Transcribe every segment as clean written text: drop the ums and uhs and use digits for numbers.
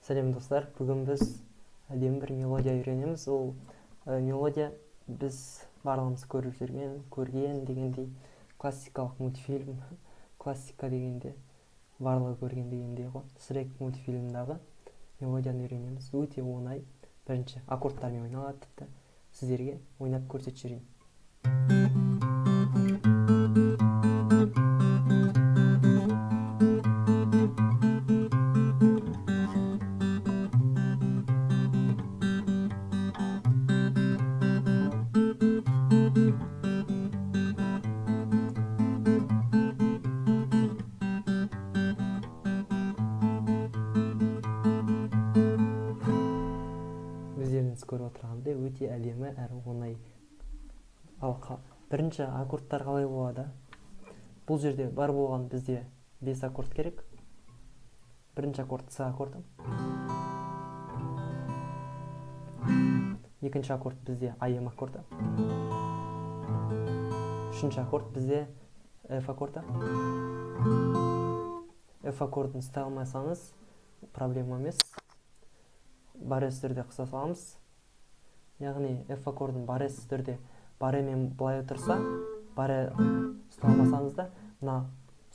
Сәлем, достар! Бүгін біз әдемі бір мелодия үйренеміз. Ол мелодия біз барлығымыз көріп жүрген, көрген дегендей, классикалық мультфильм. Классика дегенде барлығы көрген дегендей ғой. «Шрек» мультфильмдағы мелодияны үйренеміз. Өте оңай, бірінші аккордтармен ойналады. Тіпті сіздерге ойнап көрсетіп жіберейін. Өздеріңіз көріп отырғандай, өте әдемі әрі оңай. Ал бірінші аккордтар қалай болады? Бұл жерде бар болған бізде бес аккорд керек. Бірінші аккорд — С аккорды, екінші аккорд бізде АМ аккорды, үшінші аккорд бізде F аккорды. F аккордын ұстай алмасаңыз, проблема емес, барез түрде қыса саламыз. Яғни F аккордын барез түрде, баремен былай отырса, баре ұстай алмасаңыз да, мына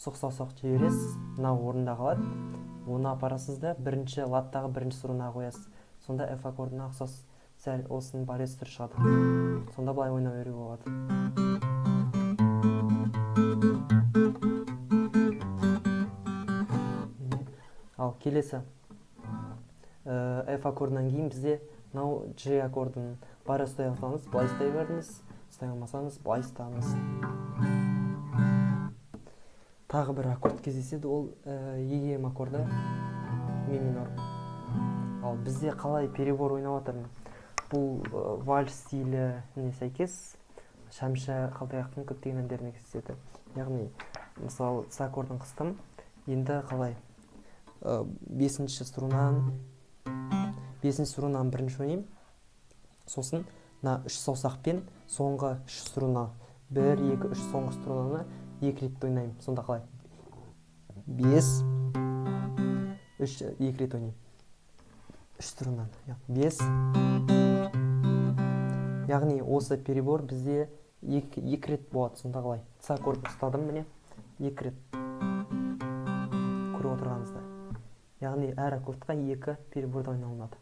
сұқ саусақты жібересіз, мына орында қалады. Оны апарасыз да, бірінші ладтағы бірінші струнаға қоясыз. Сонда F аккордына ұқсас сәл осының барез түрі шығады. Сонда былай ойнау беруге болады. Ал келесі F аккордынан кейін бізде мынау G аккордын баре ұстай алсаңыз, былай ұстай беріңіз, ұстай алмасаңыз, былай ұстаңыз. Тағы бір аккорд кездеседі, ол ЕМ аккорды, ми минор. Ал бізде қалай перебор ойнап жатырмын? Бұл вальс стиліне сәйкес, Шәмші Қалдаяқовтың көптеген әндеріне кездеседі. Яғни, мысалы, С аккордын қыстым. Енді қалай? Бесінші струнаны бірінші ойнаймын. Сосын мына үш саусақпен соңғы үш струна, бір, екі, үш, соңғы струнаны екі рет ойнаймын. Сонда қалай? Бес, үш, екі рет ойнаймын үш струнаны. Бес. Яғни осы перебор бізде екі рет болады. Сонда қалай? С аккордын ұстадым, міне, екі рет, көріп отырғаныңыздай. Яғни әр аккордқа екі переборда ойналынады.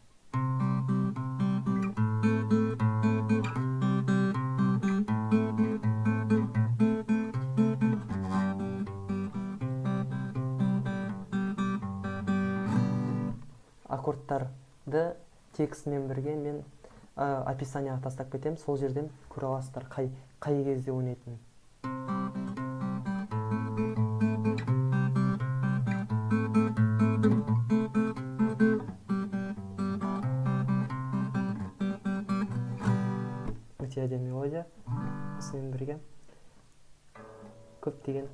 Аккордтарды текстімен бірге мен описанияға тастап кетемін, сол жерден көре аласыздар қай кезде ойнайтынын. Өте әдемі мелодия. Осымен бірге көптеген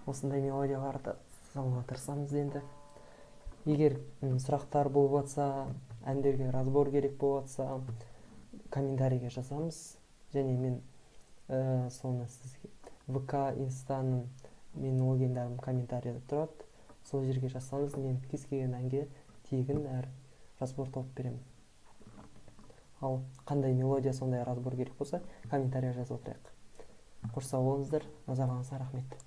осындай мелодияларды салуға тырысамыз. Енді егер сұрақтар болып жатса, әндерге разбор керек болып жатса, комментарийге жазамыз және мен соны сізге ВК, Инстаның менің логиндарым комментарийда тұрады. Сол жерге жазсаңыз, мен кез келген әнге тегін әр разбор тауып беремін. Ал қандай мелодия, сондай разбор керек болса, комментарий жазып отырайық. Қош, сау болыңыздар, назарларыңызға рахмет.